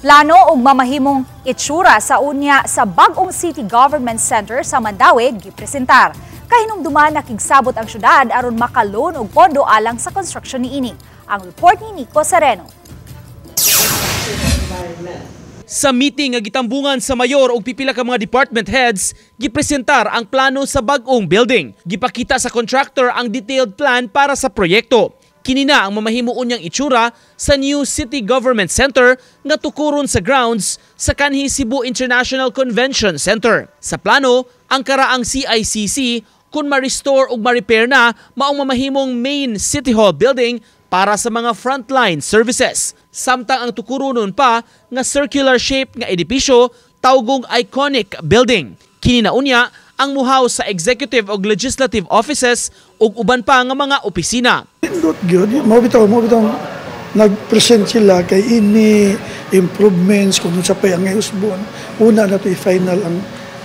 Plano og mamahimong itsura sa unya sa bag-ong City Government Center sa Mandaue gipresentar. Kahinumduman, nakigsabot ang syudad aron maka-loan og pondo alang sa construction niini. Ang report ni Nico Sereno. Sa meeting nga gitambungan sa mayor ug pipila ka mga department heads, gipresentar ang plano sa bag-ong building. Gipakita sa contractor ang detailed plan para sa proyekto. Kini na ang mamahimo unyang itsura sa new City Government Center nga tukuron sa grounds sa kanhi Cebu International Convention Center. Sa plano, ang karaang CICC, kung ma-restore ug ma-repair na, maong mamahimong main City Hall building para sa mga frontline services. Samtang ang tukuronon pa nga circular shape nga edipisyo tawgong iconic building. Kini na unya ang muhaw sa executive ug legislative offices ug uban pa nga mga opisina. Nindot gyud, mao bitaw nag-present sila kay ini improvements kung unsa pa ang usbon. Una na to i-final ang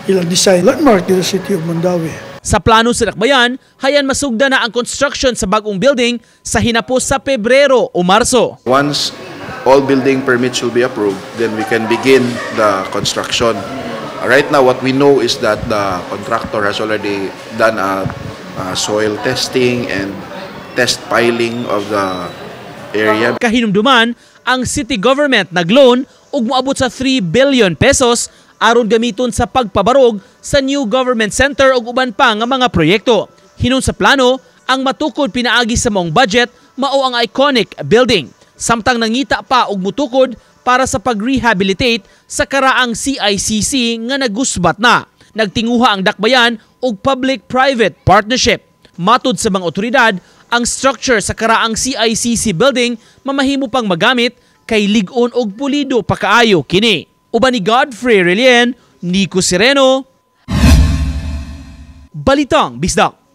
ilang design. Landmark dito sa City of Mandaue. Sa plano sa Dakbayan, hayan masugda na ang construction sa bagong building sa hinapos sa Pebrero o Marso. Once all building permits will be approved, then we can begin the construction. Right now, what we know is that the contractor has already done a soil testing and test piling of the area. Kahinumduman, ang city government nagloan ug moabot sa 3 billion pesos aron gamiton sa pagpabarog sa new government center ug uban pa nga mga proyekto. Hinon sa plano, ang matukod pinaagi sa maong budget mao ang iconic building. Samtang nangita pa og mutukod para sa pag-rehabilitate sa karaang CICC nga nagusbat na. Nagtinguha ang Dakbayan og public-private partnership. Matud sa mga otoridad, ang structure sa karaang CICC building mamahimo pang magamit kay lig-on og pulido pa kaayo kini. Uban ni Godfrey Relien, Nico Sereno, Balitang Bisdak.